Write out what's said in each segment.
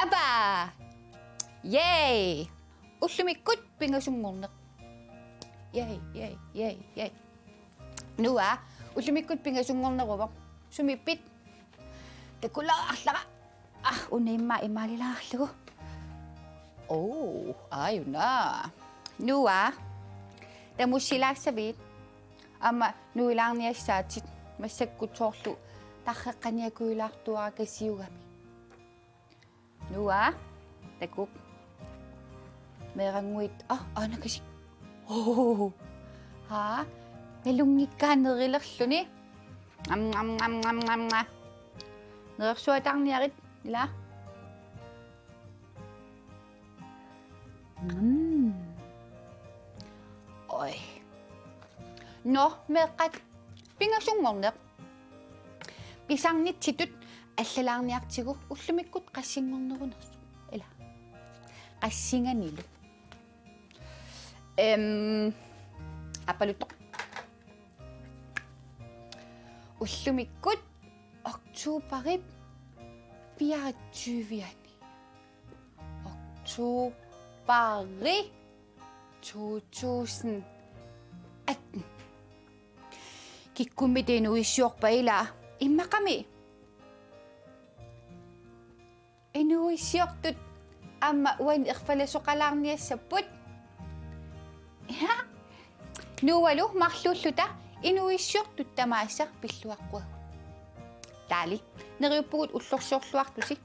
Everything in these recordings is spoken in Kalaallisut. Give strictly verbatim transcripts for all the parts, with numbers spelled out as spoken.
Aba! Yay! Ullumikkut pingasunngorneq. Yay, yay, yay, yay. Noah, ullumikkut pingasunngorneruvoq. Sumiippit? Takulaarlara. Ah, una immaqa imaalilaarlugu. Oo, aajuna. Noah, tamussilaassaviit? Aamma nuilaarniassaatit massakkut soorlu tarreqqaniakuilaartuarakasiugami. Noah, takuk. Meerannguit, ah, aanakasik. Oo. Haa, nalunngikkaa nerilerluni. Am, am, am, am, am, am. Nerersuataarniarit, ila. Mm. Oj. Nå, meeqqat. Pingasunngorneq. Pisarnitsitut allalaarniartigu ullumikkut qassinngornerunersoq. Ila. Qassinganilu. Em, appaluttoq. Ullumikkut oktoberip fireogtyve-ani. Oktoberi to tusind atten. Kikkummita inuuissiorpa ila? Immaqami. Inuuissiortut aamma uani erfalasoqalaarniassapput. Ja. Noahlu marluulluta inuuissiortut tamaasa pilluaqquagut. Taali, neriuppugut ullorsiorluartusi.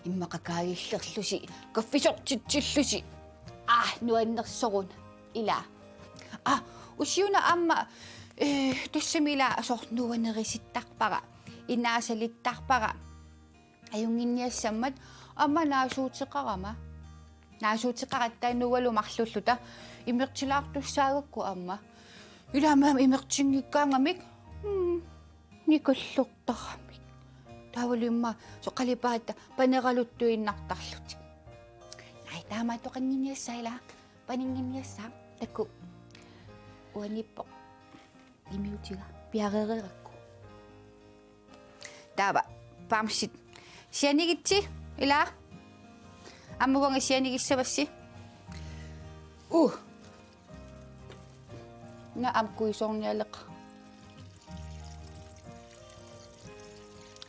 Immaqa kaajillerlusi, kaffisortitsillusi. Ah, nuannersoruna. Ila. Ah, usiuna aamma, eh, tassami ila soorlu Noah nerisittarpara, inaasalittarpara. Ajunnginniassammat aamma naasuuteqarama. Naasuuteqaratta Noahlu marluulluta imertilaartussaagakku aamma. Ila aamma imertinngikkaangamik, mm, nikallertaramik. Taavalu immaqa soorlu qalipaatta paneraluttuinnartarlutik. Ai, taamaattoqannginniassaa ila, paninnginniassaa, takuuk. Uaniippoq. Imiutiga piareereerakku. Taava, bamsit. Sianigitsi, ila. Aamma uanga sianigissavassi. Uh. Una aamma kuisoornialeqa.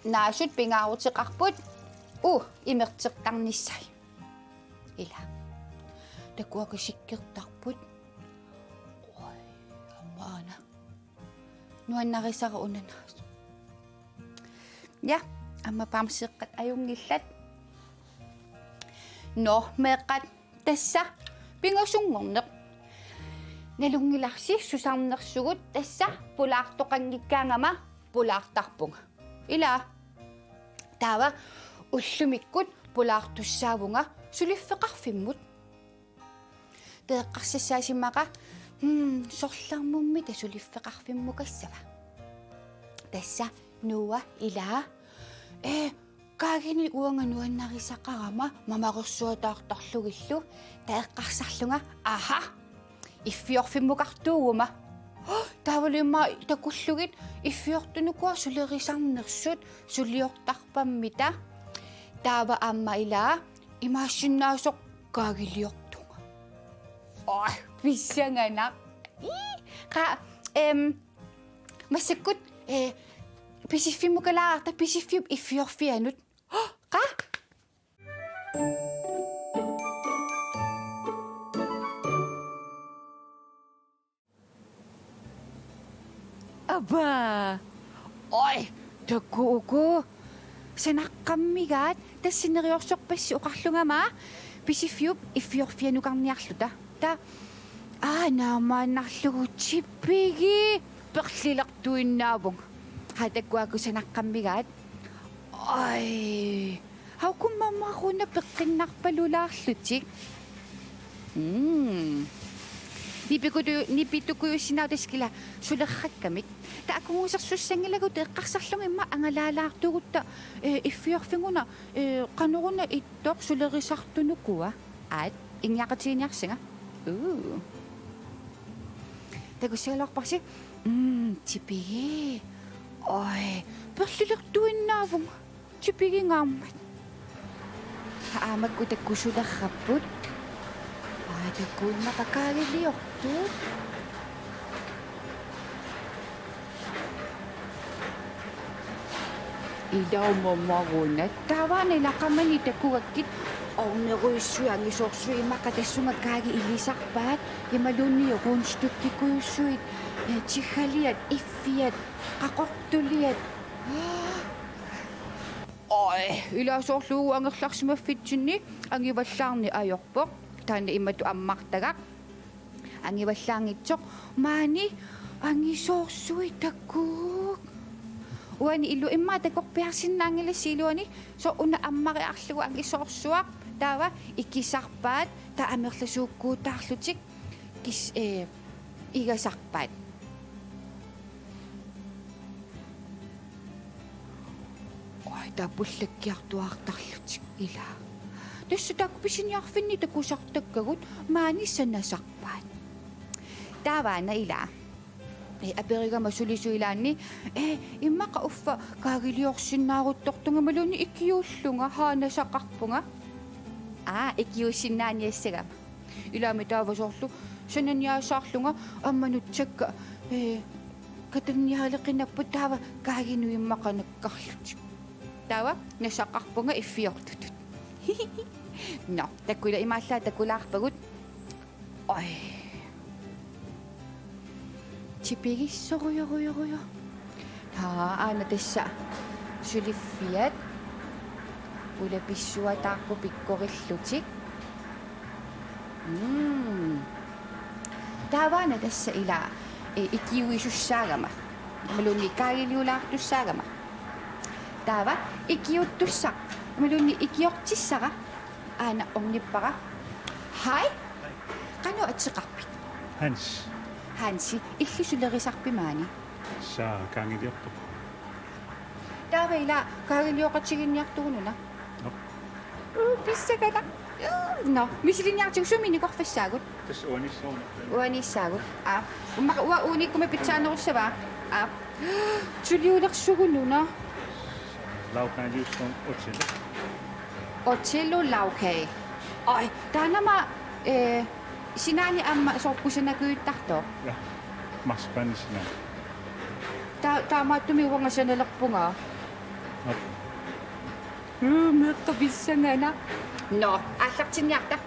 Naasut pingaaruteqarput. Uh, imertertarnissai. Ila. Takuaku sikkertarput. Oj, aamma aana. Nuannarisara una naasoq. Ja, aamma bamseeqqat ajunngillat. Nå, meeqqat, tassa pingasunngorneq. Nalunngilarsi susarnersugut, tassa pulaartoqanngikkaangama pulaartarpunga. Ila. Taava ullumikkut pulaartussaavunga suliffeqarfimmut. Taava eqqarsassaasimaqa, hmm, sorlermummi tassa suliffeqarfimmukassava. Tassa Noah ila. Eh, kaaginik uanga nuannarisaqarama mamarersuataartarlugillu, taava eqqarsarlunga, aha, iffiorfimmukartuuguma. Taavalu immaqa takullugit iffiortunukua sulerisarnersut suliortarpammita. Taava aamma ila imaassinnaasoq kaagiliortunga. Oj, pissanganaq. Ii, qaa, em, massakkut, eh, Pisiffimmukalaareerta Pisiffiup iffiorfianut. Qaa? Aba! Oj, takuuk uku. Sanaqqammigaat, tassa neriorsorpassi oqarlungama Pisiffiup iffiorfianukarniarluta. Taava, aa, naamaannarlugu tippigi perlilertuinnaavunga. Haa, takuuk uku sanaqqammigaat. Oj. Haukummammaruna peqqinnarpalulaarlutik. Mm. Nipikutu-, nipitukujussinnaavutit taskila sulerrakkamik. Taava akuguusersussanngilagut eqqarsarlugit immaqa angalaalaartugutta, eh, iffiorfiguna, eh, qanoruna ittoq sulerisartunukua. Aat, ingiaqatiginiarsinga. Uu. Takussagaluarparsi. Mm, tipigii. Oj, perlilertuinnaavunga. Tipigingaarmat. Aamma takusulerrapput. Aa, takuinnaqakaagiliortut. Ilaamammaruna. Taavaana ilaqamani takugakkit ornerujussuit angisoorsuit immaqa tassunga kaagi ilisarpaat. Imaluunniit rundstykkikujussuit, eh, tiggaliat, iffiat, qaqortuliat. Oj, ilaa soorlu angerlarsimaffitsinni angivallaarneq ajorpoq. Taanna imatut ammartagaq. Angivallaanngitsoq maani angisoorsuit takuuk. Uani ilu immaqa takorpiarsinnaanngilassi iluani soorlu una ammariarlugu angisoorsuaq taava ikisarpaat taava amerlasuukkuutaarlutik kis-, eh, igasarpaat. Oj, taava pullakkiartuaartarlutik ilaa. Tassa taakku pisiniarfinni takusartakkagut maani sanasarpaat. Taavaana ilaa. Eh, aperigama sulisut ilaanni, eh, immaqa uffa kaagiliorsinnaaruttortunga imaluunniit ikiuullunga, haa nasaqarpunga. Aa, ikiuussinnaaniassagama. Ilaami taava soorlu sananiasaarlunga aamma nutsakka, eh, katanniaaleqinnapput taava kaaginut immaqa nakkarlutik. Taava nasaqarpunga iffiortutut. Nå, takulla imaallaat takulaarpagut. Oj. Tipigissorujorujorujo. Haa, aana tassa suliffiat. Ulapissuataarput pikkorillutik. Mm. Taavaana tassa ilaa, eh, ikiuisussaagama. Imaluunniit kaagiliulaartussaagama. Taava ikiuuttussaq. Imaluunniit ikiortissara. Aana ornippara. Hej. Qanoq ateqarpit? Hans. Hansi, illit sulerisarpit maani? Tassa kaagiliortoq. Taava ilaa kaagilioqatigiinniartugut una. Nå. Uu, pissanganaq. Uu, nå, misiliiniartigu sumi nikorfassaagut? Tassa uaniissaaruna. Uaniissaagut. Aa. Umma-, ua-, uaniikkuma pitsaanerussavaa. Aa. Suliulersugut una. Laukaliusson Hotel. Hotel Laukali. Oj, taanna aamma, eh, sinaani aamma soorlu kusanakujuttartoq. Ja. Marsipanni sinaani. Ta-, taamaattumik uanga sanalerpunga. Nå. Uu, meeqqat pissanganaq. Nå, aallartinniarta.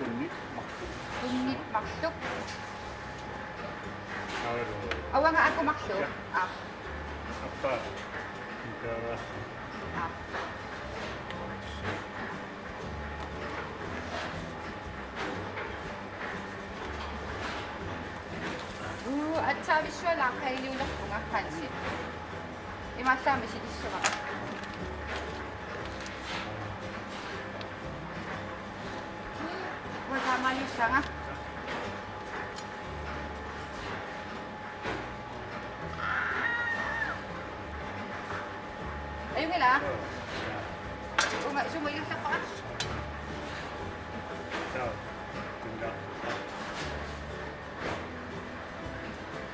Unnit marluk. Unnit marluk. Aarua. Uanga aajuku marluk. Ja. Aa. Appa. Aa. Aa. Uu, atsaavissuaq Laukaliulerpunga, Hansi. Imaallaat misilissavara. Uanga taamaaliussaanga. Ajunngilaq. Uanga sumut ingerlappara. Joo. Tunga.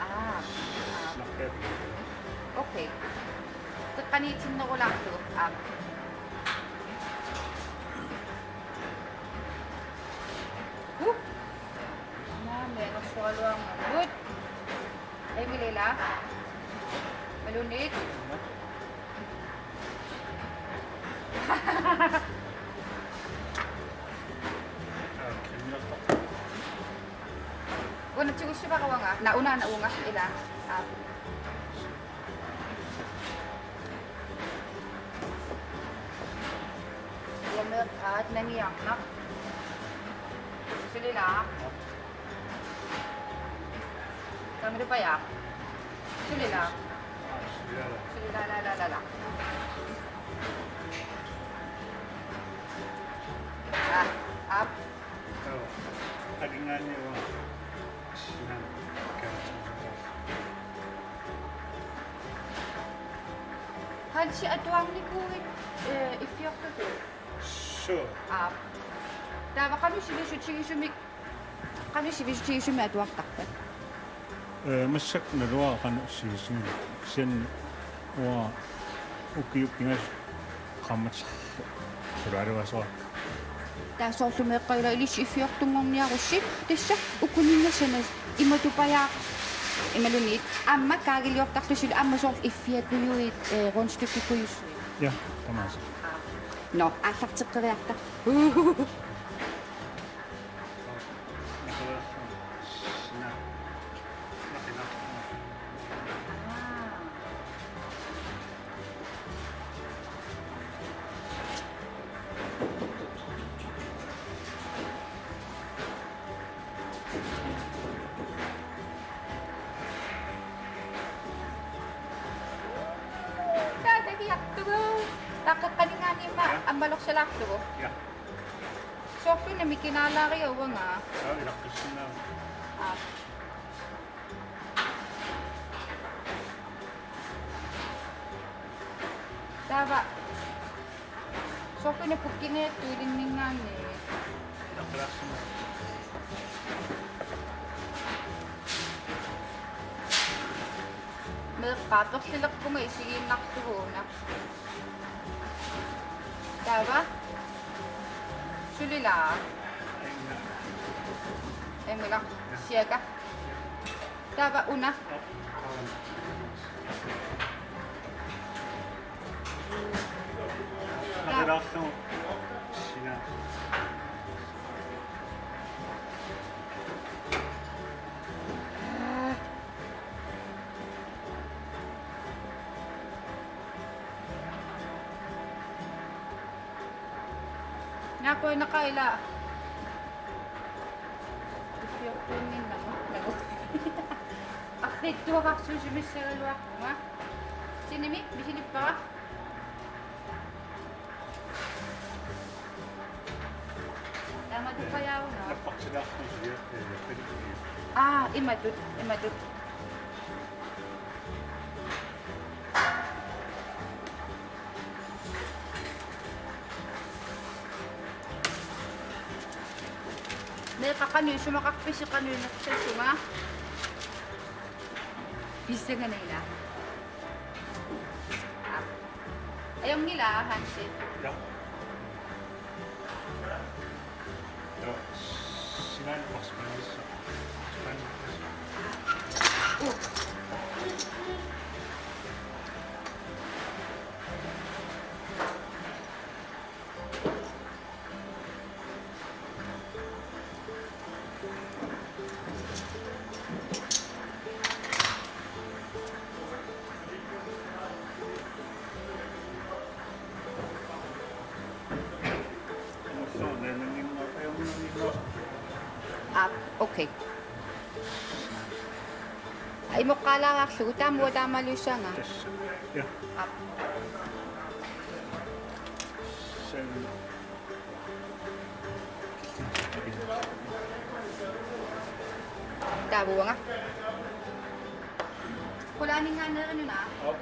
Aa, aa. Snakker vi. Okay. Teqqaniitinnerulaarlugu. Aa. Uh. Naa, meeqqat sualuarnermut. Emilila. Malunit. Una tigussavara uanga. Naa, una, una uanga. Ila. Aa. Uanga meeqqat nangiarnaq. Sulila. Taamaaliuppaja. Sulila. Sulila, la, la, la, la. Ah, aap. Joo. Qaninngaanniit uanga. Sina. Hansi atuarnikuuit, eh, iffiortutut? Suu. Aap. Taava qanoq sivisutigisumik, qanoq sivisutigisumik atuartarpat? Eh, massakkut naluara qanoq sivisutigisumik. Kisianni uanga ukiut pingasut qaammatit sulaaraluasoraakka. Taava soorlu meeqqat ila ilissi iffiortunngorniarussi tassa ukuninngasanut imatupajaaq imaluunniit aamma kaagiliortarlusi aamma soorlu iffiakujuit, eh, rundstykkekujuit. Ja, tamaasa. Nå, aallarteqqeriarta. Taava takiartugu. Taqqeqqaninngaanniimma ammalorsalaarlugu. Ja. Soorlu una mikinaalaariga uanga. Aa, ilaqqissinnaava. Aa. Taava. Soorlu una pukkingajattut ilinninngaanniit. Meeqqat aperlilerpunga isigiinnarlugu una. Taava. Sulila. Emila. Siaka. Taava una. Taava. Nakuinaqaila. Iffiortuunninnagu. Nagu. Arfiittuararsuusimissagaluarpunga. Sinimi misilippara. Taamatupajaavunga. Aa, imatut, imatut. Meeqqat qanoq isumaqarpisi qanoq inersimasuma? Pissanganila. Ajunngilaq, Hansi. Ja. Ja. Sinaani marsipalissaq. Sinaani marsipalissaq. Aa, okay. Imoqqaalaariarlugu taamua taamaaliussaanga. Tassa. Ja. Aap. Sen. Taava uanga. Qulaaninngaanneerinuna. Aap.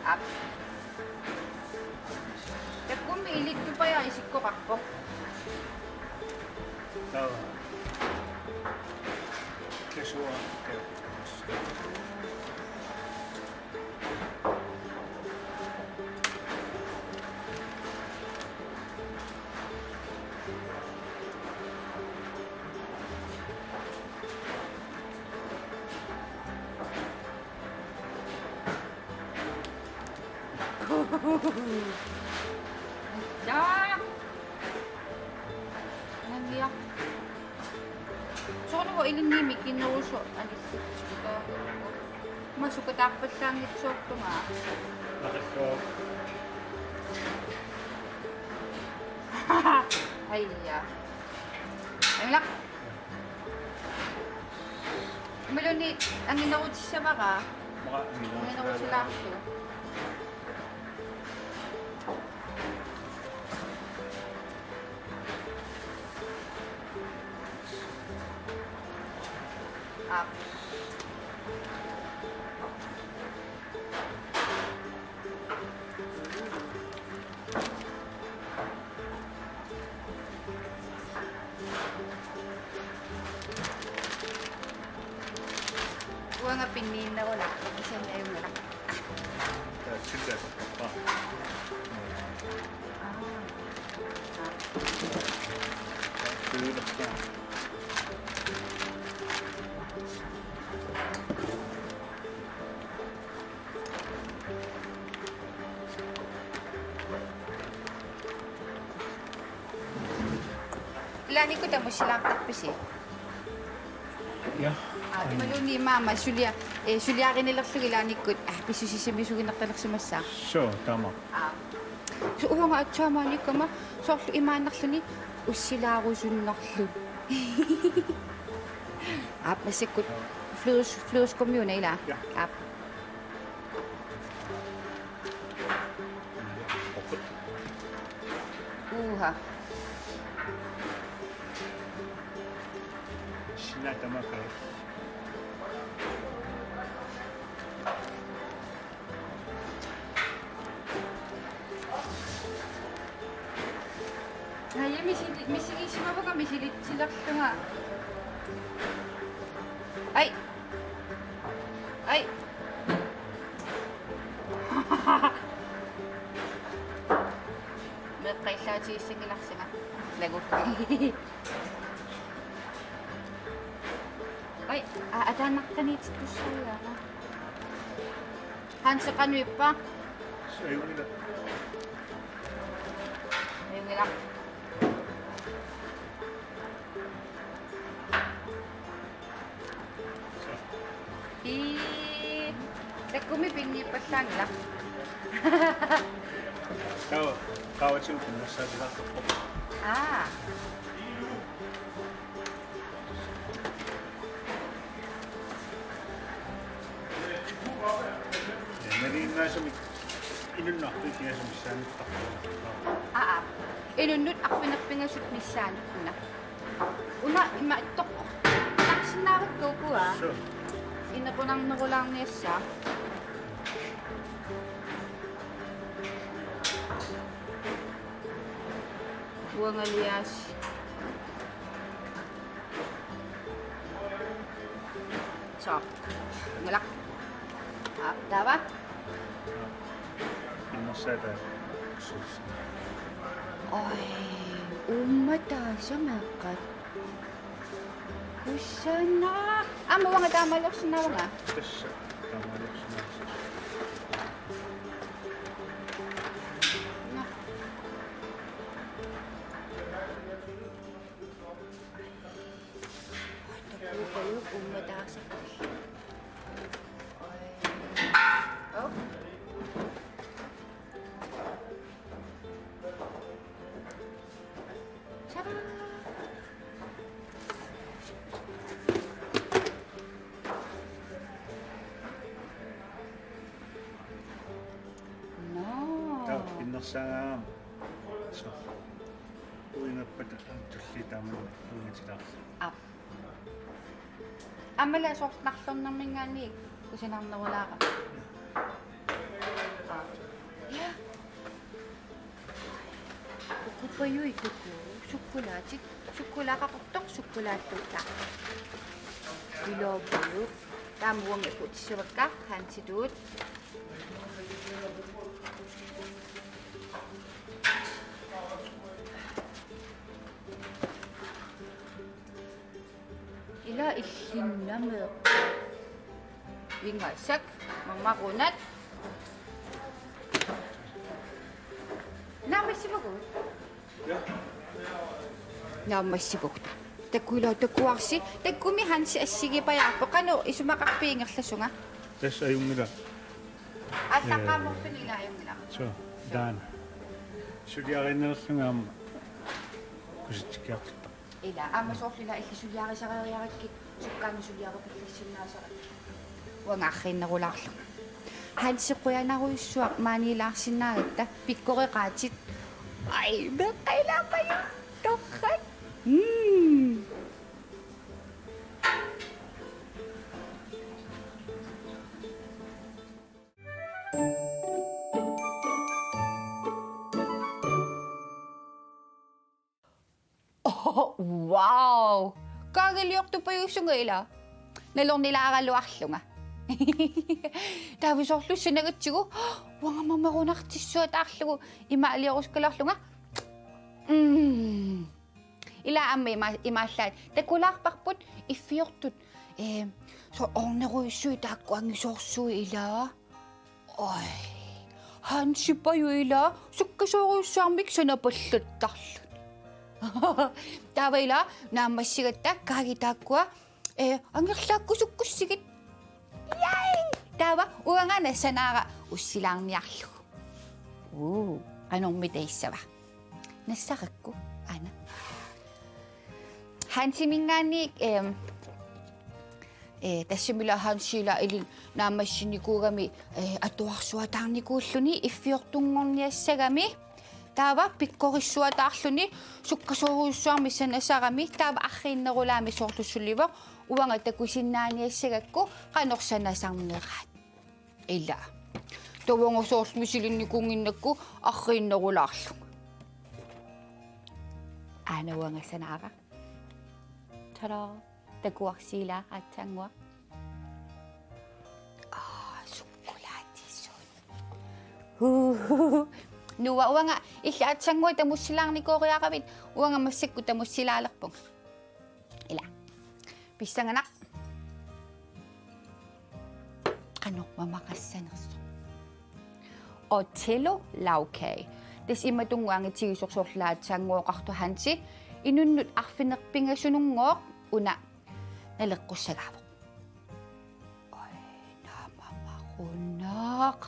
Aap. Takuuk ilittupajaaq isikkoqarpoq. Taava. Kasua. Ja. Nangia. Soorlu ilinnut mikinerusoq anissitsuka. Masukataarpallaanngitsoortunga. Naqissuaq. Aija. Ailaq. Imaluunniit anginerutissavara. Mara anginerutissavara. Anginerutilaarlugu. Aap. Uanga pinniinnerulaa, kisianni ajunngilaq. Taa, silla. Aa. Aa. Silla. Ilaannikkut tamussilaartarpisi? Ja. Aa, imaluunniit maama sulia-, eh, suliarinilerlugu ilaannikkut, aa, pissusissamisuuginnartalersimassaaq. Suu, taama. Aa. Suu, uanga aatsaat maaniikkama soorlu imaannarluni ussilaarusunnarluni. Aap, massakkut flødes-, flødeskummiuna, ilaa? Ja. Aap. Uha. Sina tamaka. Aja, misili-, misigisimavunga misilitsilerlunga. Ai. Ai. Meeqqat illaatigissinngilarsinga. Lagu. Ai, aa, ataannartaniitittussaagaanga. Hansi qanoq ippa? Ajunngilaq. Ajunngilaq. Ii, takkumi pinniippallaanngilaq. Qaava, qaavatigut pinnersaatilaartarpoq. Aa. Naliinnaasumik inunnut arfineq-pingasut missaanniittarput. Aa, aa. Inunnut arfineq-pingasut missaanniittut. Una ima ittoq. Taarsinnaavakka ukua. Suu. Inequnarnerulaarniassaaq. Uangaliaas. Suu. Ajunngilaq. Aa, taava. Pinnersaata. Oi, uummataa sameeqqat. Kusanaq. Aamma uanga taamaaliorsinnaavunga. Tassa taamaaliorsinnaavasi. Nå. Takuukaluup uummataasarput. Oj. Tada! Nå. Taava pinnersaagaangama. Suu. Uingappata tulliit taama uingatilaarlugit. Aap. Aamma soorlu narlornerminngaanniit kusanarnerulaarami. Aap. Ja. Ukupajui tuku. Sukkulaati. Sukkulaa qaqortoq, sukkulaalluta. Iloopiuk. Taama uanga ipuutissavakka, hansituut. Ila illinnameeq. Pingasut, mamarunat. Naammassivugut. Takulo takuarsi, takkumi Hansi assigipajaarpoq, qanoq isumaqarpit ingerlasunga? Tassa ajunngilaq. Allaqqaammorluni ila ajunngilaq. Suu, taanna. Suliariinnerlunga aamma kusitsikkiartortaq. Ila, aamma soorlu ila illit suliarisareeriarakkit, sukkaannut suliaripallassinnaasara. Uanga arriinnerulaarlunga. Hansi, qujanarujussuaq maaniilaarsinnaagatta, pikkoreqaatit. Aj, meeqqat ilaappajuk, torrak. Mm. Oh, wow! Kaagiliortupajuusunga ila. Nalornilaaraluarlunga. Taava soorlu sanagatsigu, uanga mamarunartissuataarlugu imaaliorusukkaluarlunga. Mm. Ila aamma ima-, imaallaat. Takulaarparput iffiortut. Ee, soorlu ornerujussuit taakku angisoorsuit ila. Oj. Hansipaju ila sukkasoorujussuarmik sanapallattarluni. Taava ila naammassigatta kaagit taakkua, ee, angerlaakkusukkussigit. Yay! Taava uanga nassanaara ussilaarniarlugu. Uu, qanormi taissava? Nassarakku, aana. Hansiminngaanniit, em, ee, tassami ila Hansi ila illit naammassinikuugami, ee, atuarsuataarnikuulluni iffiortunngorniassagami. Taava pikkorissuataarluni sukkasoorujussuarmik sanasarami, taava arriinnerulaamik soorlu sulivoq, uanga takusinnaaniassagakku qanoq sanasarneraat. Ila. Taava uanga soorlu misilinnikuunnginnakku arriinnerulaarlunga. Aana uanga sanaara. Tada! Takuarsi ila aatsaannguaq. Aa, sukkulaatisoq. Huu. Noah, uanga illit aatsaannguaq tamussilaarnikooriaravit, uanga massakkut tamussilaalerpunga. Ila. Pissanganaq. Qanoq mamaqassanersoq. Otello lagkage. Tassa imatunngua angitigisoq soorlu aatsaanngooqartoq Hansi. Inunnut arfineq-pingasununnguuq una naleqqussagaavoq. Oj, naamamaqunaq.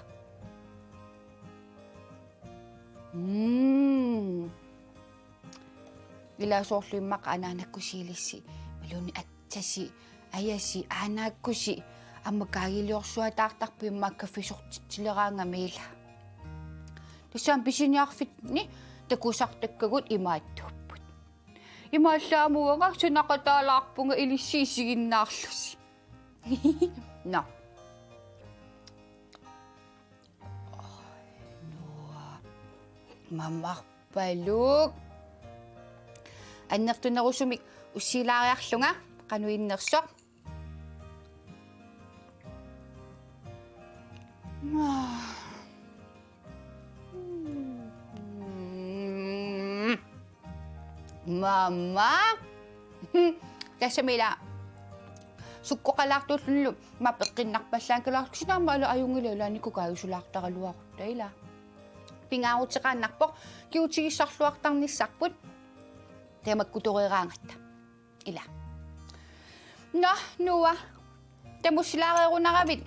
Mm. Ila soorlu immaqa anaanakkusiilissi, imaluunniit atsasi, ajasi, aanaakkusi, aamma kaagiliorsuataartarput immaqa kaffisortitsileraangami ila. Tassami pisiniarfinni takusartakkagut imaattuupput. Imaallaat aamma uanga sunaqataalaarpunga ilissi isiginnaarlusi. Nå. Noah. Mamaq- paluk. Annertunerusumik ussilaariarlunga qanoq innersoq. Mama. Tassami ila sukkoqalaartuullunilu mapeqqinnarpallaanngikkaluarlugu sinaamma ila ajunngilaq ilaannikkut kaavisulaartaraluarutta ila. Pingaaruteqaannarpoq kigutigissarluartarnissarput tamakkutoreeraangatta. Ila. Nå, Noah. Tamussilaareerunaravit.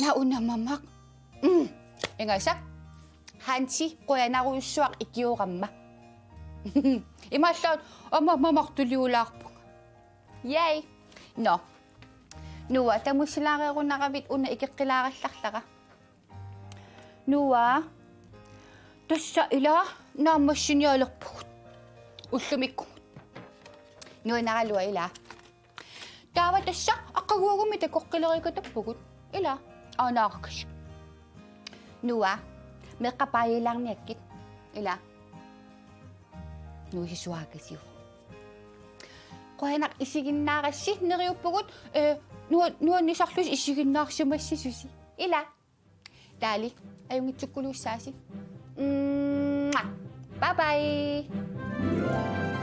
Nå, una mamaq. Mm. Ingasak. Hansi, qujanarujussuaq ikioramma. Imaallaat aamma mamartuliulaarpunga. Yay. Nå. Noah, tamussilaareerunaravit una ikeqqilaarallarlara. Noah, tassa ila naammassinialerpugut. Ullumikkumut. Nuanaraluaq ila. Taava tassa aqaguagummi takoqqilerikatappugut. Ila. Aanaarkasi. Noah, meeqqat paajilaarniakkit. Ila. Nuusisuaakasiu. Qujanaq isiginnaarassi, neriuppugut, ee, nua-, nuannisarlusi isiginnaarsimassasusi. Ila. Taali, ajunngitsukkuluussaasi. Mwah. Bye bye.